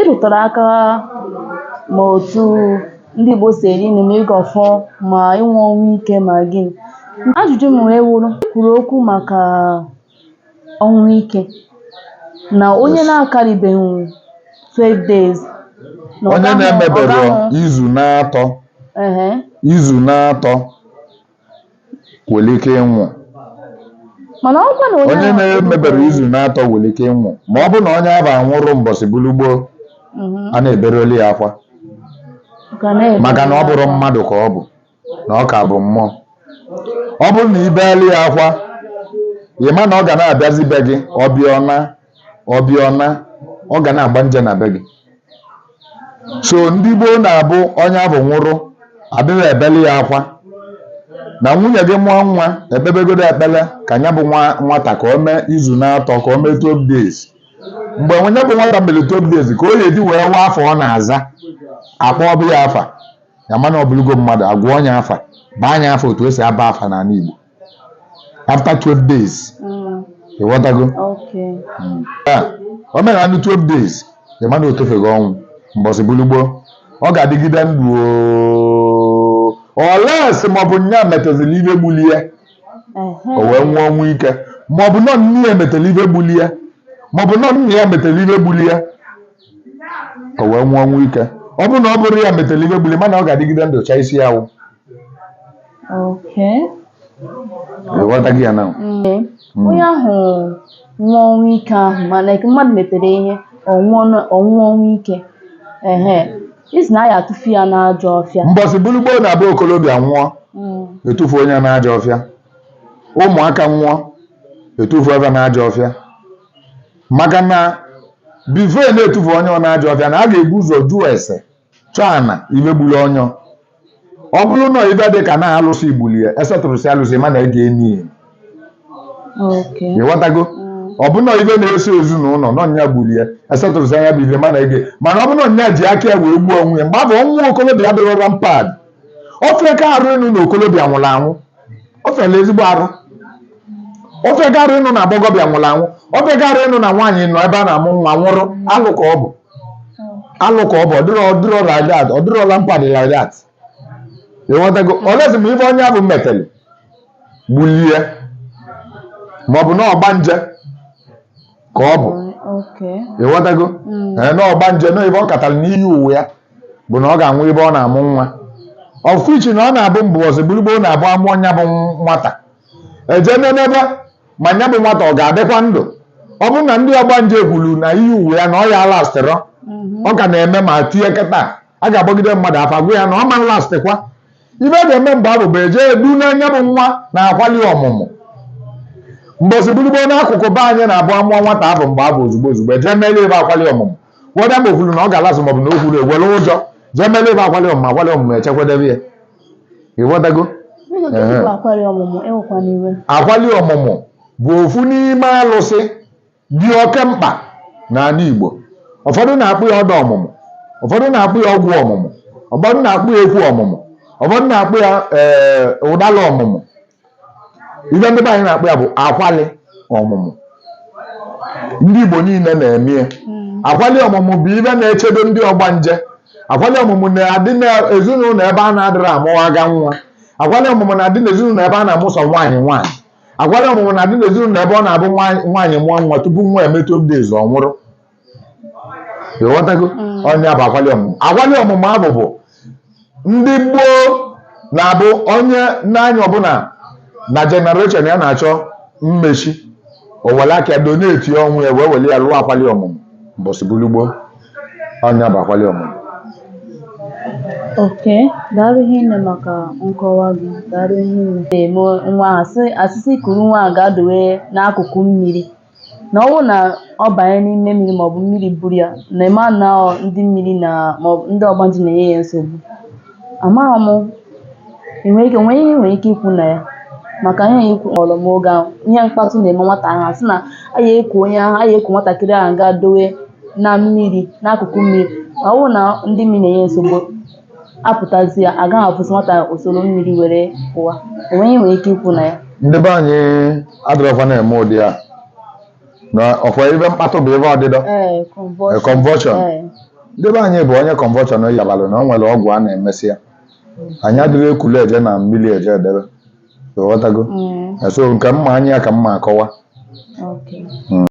Ị rụtara aka ma otu ndị Igbo si eri nri, ma ịgọ ọfọ, ma ịnwụ ọnwụ ike, ma gịnị. Ajụjụ m wee wụrụ, i kwuru okwu maka ọnwụ ike na onye na-akarịbeghị 12 days na ọ Onye gaghị ọ na-emebero gaghị izu na-atọ, ehe izu na-atọ nwere ike ịnwụ. Mana ọkwa na onye Onye ahụ na-emebere erubeghị izu na-atọ nwere ike ịnwụ ma ọ bụ na onye ahụ anwụrụ mbọsị bulu gboo, a na-eberoli ya akwa Ka na-ebere maka na ya ọ bụrụ akwa. Mmadụ ka ọ bụ na ọ ka bụ mmụọ. Ọ bụrụ na ibeeli ya akwa, ị ma na ọ ga na-abịazi be gị, ọbịa ọna ọbịa ọna, ọ ga na-agba nje na be gị. So ndị gboo na-abụ onye ahụ nwụrụ, adịghị ebeli ya akwa. Na nwunye gị mụọ nwa, ekpebegodo ekpele ka ya bụ nwa nwata ka o mee izu na-atọ, ka o mee 12 days. Mgbe onye bụ nwata mere 12 days, ka o ga-eji wee nwa afọ ọ na-aza akpọ ọbụ ya afa ya, mana ọ bụrụgo mmadụ, agwọ onye afa, baa anya afa otu esi aba afa n'ala Igbo after 12 days. Ịghọtago? Okay. O mere anụ 12 days, ị ma na o tofeghị ọnwụ mbọsị bulu gboo, ọ ga-adịgide ndụ ooo, oles maọbụ nya metazili ibe gbulie, o wee nwụọ ọnwụ ike, maọbụ nọ nne ya metara ibe gbulie, maọbụ nọ nna ya metara ibe gbulie, o wee nwụọ ọnwụ ike. Ọ bụrụ na ọ bụrụ ya metara ibe gbulie, mana ọ ga-adịgide ndụ chaa isi ya wụ. Ịghọtaghị ya na? Onye ahụ nwụọ ọnwụ ike ahụ, ma like mmadụ metere ihe, ọ nwụọ ọ nwụọ ọnwụ ike, ehe, isi na a ya atụfu ya n'ajọ ọfịa? Mbọsị bulu gboo na-abụ okolobịa nwụọ, etufu onye n'ajọ ọfịa. Ụmụaka nwụọ, etufu ebe n'ajọ ọfịa, maka na before na-etufu onye ọ n'ajọ ọfịa, na a ga-ebu ụzọ jụọ ese, chọọ ana ibe gburu onye. Ọ bụrụ na ibe dị ka na alụsị igbulie, esetụrụsị alụsị, mana ege enyi ya. Ịghọtago? Ọ bụ na ibe na-eso ezinụlọ nọ nya gbulie, esetụrụsị anya bụ ibe, mana ege. Mana ọ bụ na nya ji aka ya wee gbuo onwe ya, mgbe ahụ ọnwụ okolobịa adịrọ rampant. Ofe ka arụ ịnụ na okolobịa nwụrụ anwụ, o fere ezigbo arụ. Ofe ka arụ ịnụ na agbọghọbịa nwụrụ anwụ, ofe ka arụ ịnụ na nwaanyị nọ ebe a na-amụ nwa nwụrụ. Alụ ka ọ bụ, alụ ka ọ bụ. Ọdịrọ like that, ọdịrọ rampant like that. Ịghọtago? Olezi ma ife onye ahụ metere gbulie, maọbụ na ọgba nje ka ọ bụ. Ịghọtago? Ee, na ọgba nje na ife ọ katara n'iyi uwe ya bụ na ọ ga-anwụ ebe ọ na-amụ nwa. Ọfụichi na ọ na-abụ mbọsị gburugburu na-abụ amụọ nya bụ nwata, eje n'ebe ma nya bụ nwata ọ ga-adịkwa ndụ. Ọ bụrụ na ndị ọgbanje kwuru na iyi uwe ya na ọ ya lastịrọ, ọ ka na-eme ma tie kịta, a ga-agbagide mmadụ afa, gwa ya na ọ ma lastịkwa. Ibe ga-eme mgbe ahụ bụ eje edu n'anya bụ nwa na-akwali ọmụmụ. Mbọsị gburugburu n'akụkụ be anyị na-abụ amụọ nwata ahụ, mgbe ahụ ozugbo ozugbo eje melie ebe akwali ọmụmụ, weda ma o kwuru na ọ ga-alasị maọbụ na o kwuru, ewere ụjọ jee melie ebe akwali ọmụmụ, akwali ọmụmụ echekwadebe ya. Ịghọtago? Biko, gịnị bụ akwali ọmụmụ? Ewekwana iwe. Akwali ọmụmụ bụ ofu n'ime alụsị dị oke mkpa n'ala Igbo. Ụfọdụ na-akpụ ya ọdọ ọmụmụ, ụfọdụ na-akpụ ya ọgwụ ọmụmụ, ụfọdụ na-akpụ ya ekwu ọmụmụ, ụfọdụ na-akpụ ya ụdala ọmụmụ. Ife ndị be anyị na-akpụ ya bụ akwali ọmụmụ. Ndị Igbo niile na-eme ya. Akwali ọmụmụ bụ ife na-echedo ndị ọgbanje. Akwali ọmụmụ na-adị n'ezinụlọ ebe a na-adịrị amụwaga nwa. Akwali ọmụmụ na-adị n'ezinụlọ ebe a na-amụsọ nwaanyị nwaanyị. Akwali ọmụmụ na-adị n'ezinụlọ ebe ọ na-abụ nwaanyị mụọ nwa, tupu nwa eme 12 days, ọ nwụrụ. Ịghọtago? Onye bụ akwali ọmụmụ. Akwali ọmụmụ ahụ bụ ndị gboo na-abụ onye n'anya ọbụla na generation ya na-achọ mmechi, o were aka ya donate ọnwụ ya, wee were ya lụọ akwali ọmụmụ mbọsị bulu gboo. Onye bụ akwali ọmụmụ. Okay, daalụ hinne maka nkọwa gị, daalụ hinne. Na-eme nwa ahụ asị asịsị kuru nwa ahụ gaa dowe n'akụkụ mmiri, na ọ bụrụ na ọ banye n'ime mmiri maọbụ mmiri buru ya, na ịma na ọ ndị mmiri na maọbụ ndị ọgbanje na-enye ya nsogbu. Amaghị m enwere ike nwee ihe ị nwere ike ikwu na ya, maka ihe ikwu kpọrọ m oge ahụ ihe mkpatụ na-eme nwata ahụ, asị na a ya eku onye ahụ, a ya eku nwatakịrị ahụ gaa dowe na mmiri, n'akụkụ mmiri, ma ọ bụrụ na ndị mmiri na-enye nsogbu apụtazi ya, agaghị afụsị nwata usoro mmiri were pụwa. Enweghị ihe ị nwere ike ikwu na ya? Ndị be anyị adịrọkwa na-eme ụdị a na ọkwa ibe mkpatụ bụ ebe ọdịdọ. Ee, convulsion. Convulsion. Ee. Ndị be anyị bụ onye convulsion yabalụ na o nwere ọgwụ a na-emesị ya. Anyị adịrị ekulu eje na mmiri eje edebe. Ịghọtago? Mm. So nke mma anya ka mma akọwa. Okay.